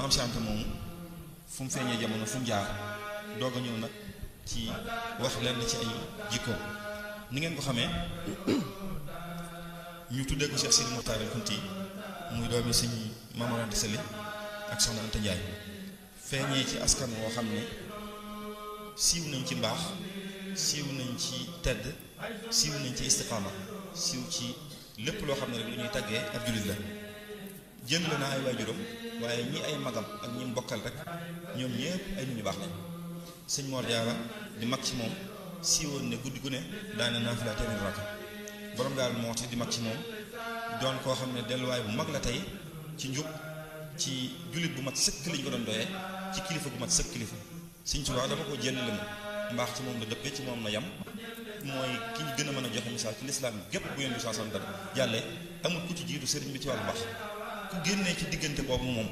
Maam Cheikh Anta moomu fu mu feeñee jamono fu mu jaar doog a ñëw nag ci wax lenn ci ay jikkoom ni ngeen ko xamee ñu tuddee ko Cheikh Sidi Mokhtar al Kunti muy doomi sëñ Maam Mor Anta Sali ak Soxna Anta Njaay feeñee ci askan woo xam ne siiw nañ ci mbaax siiw nañ ci tedd siiw nañ ci istiqaama siiw ci lépp loo xam ne rek lu ñuy tàggee ab jullit la jël la naa ay waajuram waaye ñi ay magam ak ñi mbokkal rek ñoom ñëpp ay nit ñu baax lañ sëñ Mor Jaara di mag ci moom siiwoon ne guddi gu ne daane naafila téeméer rakka borom daal moo tax di mag ci moom doon koo xam ne delluwaay bu mag la tey ci njub ci jullit bu mat sëkk liñ ko doon doyee ci kilifa bu mat sëkk kilifa sëñ Tuubaa dama ko jël la mbaax ci moom la dëppee ci moom na yam mooy ki ñu gën a mën a joxe misaal ci lislaam gépp bu yéen bi saa dara jàllee amul ku ci jiitu sëriñ bi ci wàllu mbaax ku génnee ci diggante boobu moom